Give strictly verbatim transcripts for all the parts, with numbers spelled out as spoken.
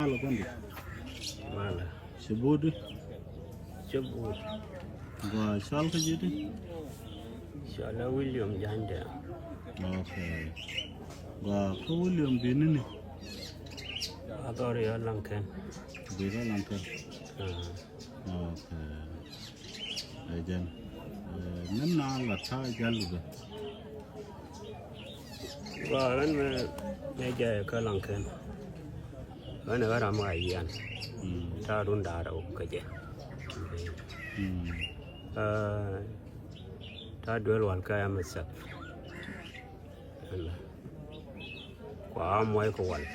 Malɛ kuandi. Malɛ. Ci budi. Ci budi. Gua cɔl kä ji̱ di. Cɔl ɛ William Jande. Ok. Gua kä William bi ni ni. A dhɔr yɔ Laŋkɛn. Bi kä Laŋkɛn. Ah. Ok. Ɛ jɛn. Ɛ, min na la ta̱a̱ jal bɛ. Gua ɣän mɛ, mɛ jɛ kä Laŋkɛn. Ɣän ɛ ɣän ram a yian. Mm. Ta̱a̱ run da̱a̱r ɛ wä kä jɛ. Mm. Ɛ, ta̱a̱ duel wal kä M S F. Ɛnɛ. Kua muɔc kɛ wal.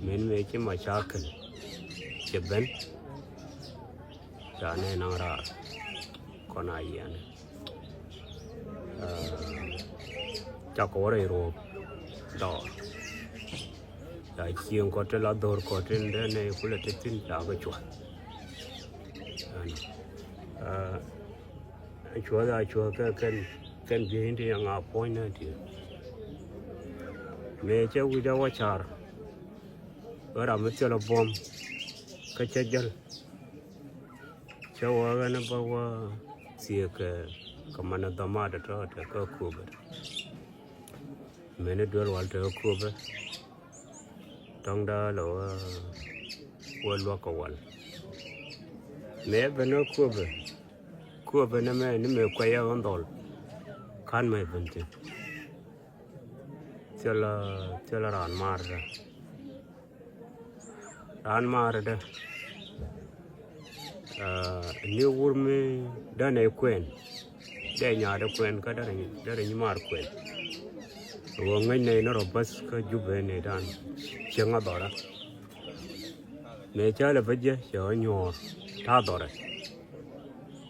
Min mëë ci macakil cɛ ben. Ca nɛ naŋ raar kɔn a yiɛn. Ɛ, cakɔ wä rɛy ruɔ̱ɔ̱p dɔɔr. Ca cieŋ kɔ ti la dho̱r kɔ tin dee nɛ kulɛ ti thin ca kɛ cua̱th. Ɛnɛ. Ɛ, Cuɔth a cuɔth kɛ kɛn, kɛn biey in ti yɛ ŋa puɔ̱ny nɛ ti. Mëë cɛ wi̱c a wä car. Wä ram mi thilɛ buɔ̱m kä cɛ jäl. Cɛ wä ɣän bä wä thiek kɛ, kɛ manɛ dhɔmat tɔ̱ tɛ kä Kuɔbɛ. Mëni duel wal te Kuɔbɛ. Tɔŋda lɛ wä, wä luäk kɛ wal. Mëë ben ɛ Kuɔbɛ. Kuɔbɛ ni mɛ, ni mɛ kuɛ yɛ ɣän dhɔl. Kan mɛ ben thin. Thilɛ, thilɛ raan maardɛ. Raan maardɛ. Ɛ, ni wur mi dänɛ kuɛn. Dee nyaadɛ kuɛn kä dee rɛ, dee rɛ nyimaar kuɛn. Wä ŋäcnɛ inɔ rɔ bäth kä Jubɛ ni dan cieŋ a dhɔrä. Mëë cä lɛ bä jɛ cɛ ɣä nyuɔɔr ta̱a̱ dhɔrɛ.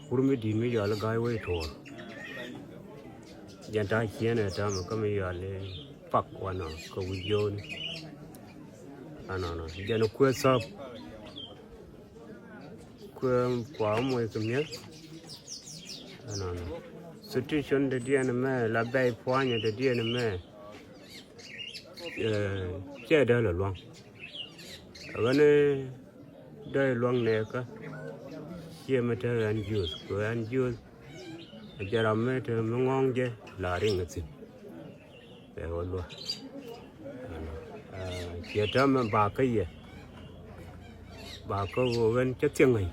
Wur mi di̱i̱t mi yɔal i̱ ga̱a̱c wec tuɔɔr. Jɛn ta̱a̱ cieenɛ täämɛ kä mi yɔal i̱ pak wanɔ kɛ wi̱c yo̱o̱ni. Ɛnɔnɔ jɛn kuëë thäp. Kuëë kua moc kɛ mi̱eth. Ɛnɔnɔ situation dee diɛn mɛ la bɛy pua̱nyɛ dee diɛn mɛ. Ɛ, cɛ dee lɛ lua̱ŋ. Ɛ ɣän dee lua̱ŋ nɛɛkä. Ciɛ mi te ɣän jiöth kɛ ɣän jiöth. Ɛ jɛ ram mi te mi ŋɔ̱ŋ jɛ la riŋ ɛ thi̱n. Bɛ wä lua̱. Ɛnɔ, ɛ, ciɛ täämɛ bakä yɛ. Bakä ɣöö ɣän cä thiäŋ ɣäc.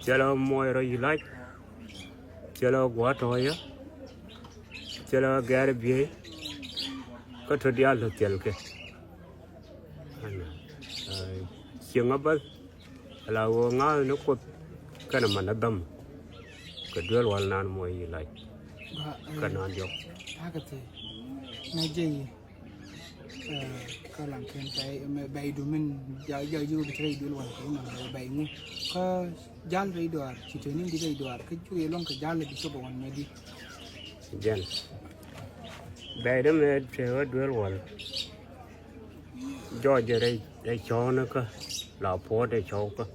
Thilɛ muɔc rɔ yi̱ lac. Thilɛ gua̱a̱th tɔ̱ɔ̱cä. Thilɛ gɛ̈r biey. Kä tɔ diaal tɔ thilkɛ. Ɛnɔ, ɛ, cieŋä bäth. Ala ɣöö ŋa̱a̱th ni Kuoth kɛnɛ man ni dhäm. Kɛ duel wal nan muɔc yi̱ lac. Kä nan diɔk. Ta̱a̱ kɛ thil. Nɛ jɛ yi̱. Ɛ, kä Laŋkɛn bɛy, mɛ bɛy du min ja, ja ji̱ wä bi te rɛy duel wal kɛ wä nɔn bɛy ŋu. Kä jal rɛy duaar ci te ni di rɛy duaar kä cuk yɛ luɔ̱ŋ kɛ jal bi cop ɛ wan mɛ di. Jɛn. Bɛy dämɛ te ɣä duel wal. Jɔɔc rɛy, rɛy cɔwnikä la puɔ̱t rɛy cɔwkä.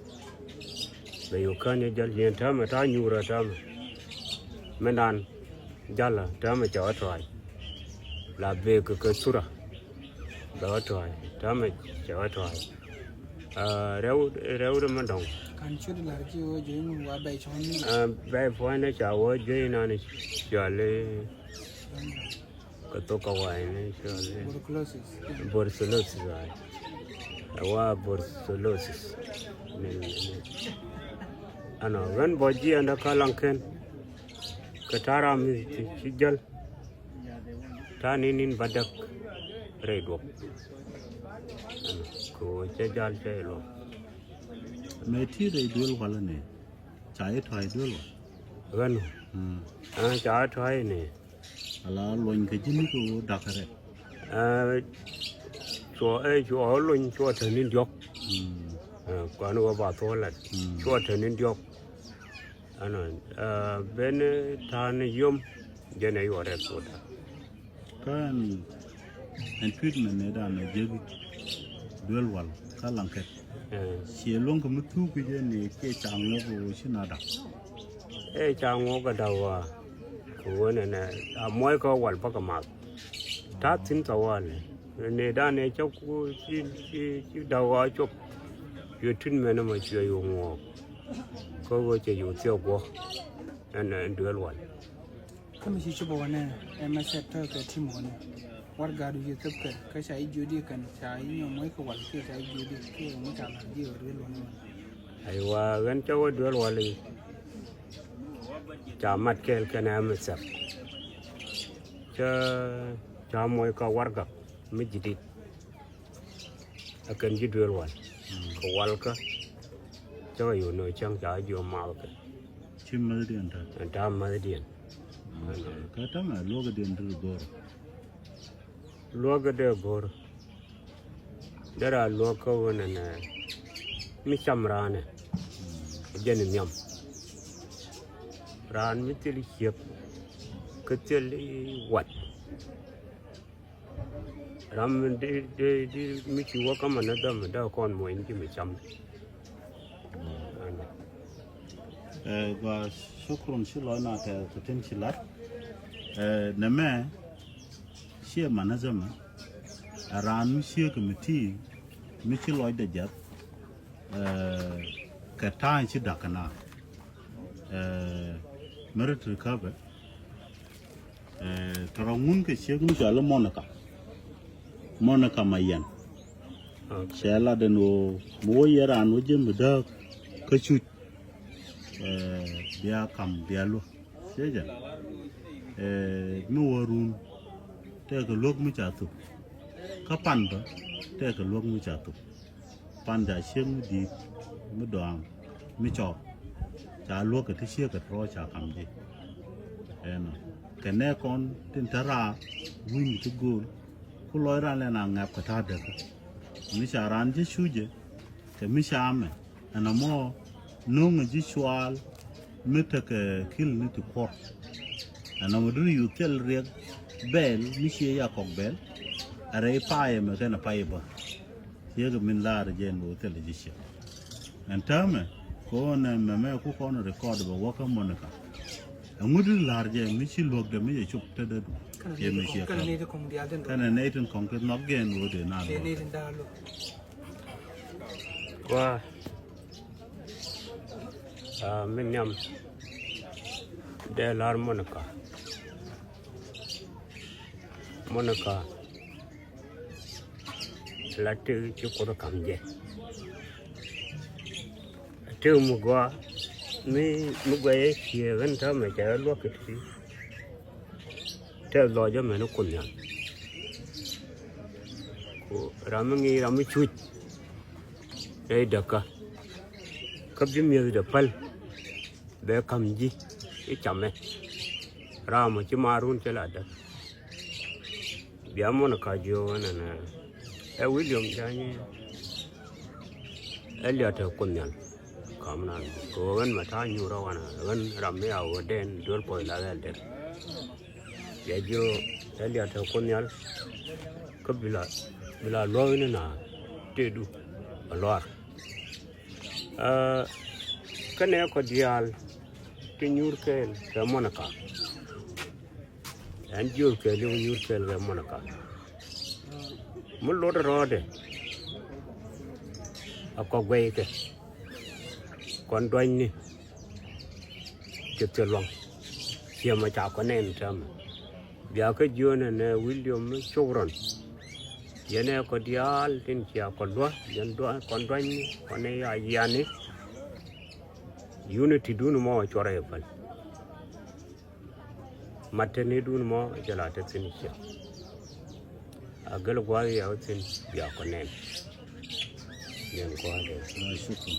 Bɛ yuk kän yɛ jäl yɛn täämɛ ta̱a̱ nyuurä täämɛ. Mindan jalä täämɛ cɛ ɣä tɔ̱a̱c. La bek kɛ thura bɛ ɣä tɔ̱a̱c täämɛ cɛ ɣä tɔ̱a̱c. Aa, rɛw, rɛw ri mi dɔ̱ŋ. Kan ciöt lar ci wä jiöc mi wa bɛy cɔwni. Aa, bɛy puɔ̱nydä ca wä jiöc inan cɔali. Kɛ thok kɛ wa̱i̱ni cɔali. Brucellosis. Brucellosis, ay. Ɛ wa brucellosis. Ni, ni. Ɛnɔ ɣän bɔ jiɛndä kä Laŋkɛn. Kɛ ta̱a̱ ram mi ci, ci jäl. Ta̱a̱ ni nin ba däk rɛy duɔ̱p. Ɛnɔ kɛ ɣöö cɛ jal cɛ luɔ̱k. Mëë ti rɛy duel walä ni. Ca i̱ tɔ̱a̱c duel wal. Ɣän. Mm. Aa, ca i̱ tɔ̱a̱c ni. Ala luɔny kɛ ji̱n ni kɛ ɣöö da̱k rɛk. Aa, cuɔ, ɛ, cuɔ luny cuɔ te ni diɔ̱k. Mm. Aa, kɔn wä ba thuɔ̱k lat. Mm. Cuɔ te ni diɔ̱k. Ɛnɔ, aa, ben ta̱a̱ ni yom jɛn ɛ yuɔ rɛk thuɔ̱k da̱k. Kä ɛn, ɛn treatment ni dan ɛ jek duel wal kä Laŋkɛn. Ɛ. Ciɛ luɔ̱ŋ kɛ mi thuk kɛ jɛ ni kiɛ ca ŋuɔk ɣöö ci na da̱k. Ɛ ca ŋuɔk kɛ da̱k wa. Kɛ ɣöö nɛnɛ a muɔc kä wal bäkɛ math. Ta̱a̱ thi̱n thawal. Ni dan ni cä ku ci, ci, ci da̱w a cop. Cuɛ tut mɛn mɔ cuɛ yo̱ ŋuɔɔk. Kä ɣöö cɛ yo̱ thiɛ guɔ. Ɛn, ɛn duel wal. Kä mi ci cop wanɛ, ɛ mɛ sɛt tɔ̱ kɛ tim wanɛ. Warɛgakdu ci thöp kɛ, kä ca i̱ jiöt i̱ kɛn, ca i̱ nyɔm wec kɛ wal kiɛ ca i̱ jiöt i̱ kiɛ ŋu ca la̱r ji̱ ɣöö duel wanɛ wanɛ. Aiwa, ɣän cä wä duel wal i̱. Ca mat kɛɛl kɛn ɛ mɛ sɛt. Cä, ca moc kä warɛgak mi ji̱ dit. Ɛ kɛn ji̱ duel wal. Mm. Kɛ walkä. Cä kɛ yo̱o̱ ni cäŋ ca ji̱ ɣöö math kɛ. Ci mäthdiɛn ta̱a̱. Ɛn ta̱a̱ mäthdiɛn. Okay. Kä ta̱mɛ luɔ̱kdiɛn dee go̱r. Luɔ̱k dee go̱r. Dee raa luɔ̱k kä ɣöö nɛnɛ mi cam raanɛ. Mm. Jɛn nhiam. Raan mi thil ciek. Kä thil i̱ wat. Ram mi di, di, di mi ci wä kä mɛ ni dhäm mi dee kɔn muɔ̱ny ci mi cam. Ɛ, gua shukran ci lɔc na kɛ kɛ tin ci lat. Ɛ, nɛ mɛ ciɛ mɛ ni dhäm ɛ raan mi ciek mi ti mi ci lɔcdɛ jiath. Ɛ, kɛ ta̱a̱ ci da̱k kɛ na. Ɛ, mɛ ri ti kä bɛ. Ɛ, tɔrɔ ŋun kɛ ciek mi cɔal i̱ Monica. Monica Mayen. Okay. Cɛ lat ɛn ɣöö mi wä yɛ raan wä ji̱ mi dääk kä cuc. Ɛ, bia kam bia luäk. Ciɛ jɛ. Ɛ, mi wä run. Tɛkɛ luäk mi ca thuk. Kä pan bä. Tɛkɛ luäk mi ca thuk. Pan ca ciek mi di̱i̱t mi dɔaŋ mi cɔɔk. Ca luäk kɛ ti ciek kɛ tɔrɔ ca kam ji̱. Ɛnɔ kɛ nɛ kɔn tin te raar wi̱ny ti gööl. Ku lɔc ran lɛ na ŋɛp kɛ ta̱a̱ däkä. Mi ca ran ji̱ cucɛ kɛ mi ca mɛ. Ɛn amɔ no̱ŋ ji̱ cual mi tekɛ kil ni ti kuɔr. Ɛn amɔ duni yu thil riɛk bɛl mi cie ya kɔk bɛl. Ɛ rɛy payɛ mɛ kɛn a pay bä. Ciek min laar jɛ ɛn ɣöö thil ji̱ ciek. Ɛn täämɛ kɛ ɣöö nɛ mɛmɛ ku kɔn record bɛ wäkä Monica. Ɛŋu duni laar jɛ mi ci luäkdɛ mi jɛ cop te dee du. Ciɛ mi ciek kɛn. Kɛn ɛ nɛy tin kɔŋ ti nhɔk jɛ ɛn ɣöö dee na luäk. Kua, a, mi nhiam dee la̱r Monica. Monica la ti ci Kuoth kam jɛ. Ti mi gɔaa mi, mi gɔaa yɛ ciɛ ɣän täämɛ cɛ luäk kɛ ti. Tɛth lɔcdä mɛn Kuoth Nhial. Ku ram mi ŋi̱i̱c ram mi cuc rɛy däkä. Kä bi mi̱ethdɛ päl bɛ ka̱m ji̱ i̱ camɛ. Ram ɔ ci maarun cä la däk. Bia Monica jiök ɛn ɛn ɛ William Ja̱a̱ny. Ɛ liɔt ɛ Kuoth Nhial. Kam nan kɛ ɣöö ɣän mɛ ta̱a̱ nyuur ɛ wanɛ ɣän ram mi a ɣöö dɛn duel puɔth la ɣɛl dɛn. Bia jiök ɛ liɔt ɛ Kuoth Nhial. Kä bi la, bi la luɔ̱k ni na tëëdu ɛ luaar. Ɛ, kä nɛ kɔ diaal ti nyuur kɛɛl kɛ Monica. Ɛn jiöl kɛɛl i̱ wä nyuur kɛɛl kɛ Monica. Mi lot rɔɔdɛ a kɔ guɛykɛ. Kɔn duanyni cɛ thil luaŋ. Ciɛ mɛ ca kɔ nɛn täämɛ. Bia kä jiöönɛ nɛ William mi cuk rɔn. Yɛn ɛ kɔ diaal tin cia kɔ luä yɛn duany kɔn duanyni kɔn ɛ ya yiani. Unity dun mɔ cuɔrɛ ɛ päl. Mat te ni dun mɔ jɛ la te thin cia. A gel gua̱a̱th ya wä thin bia kɔ nɛn. Yɛn gua̱a̱th ɛ. Shukran.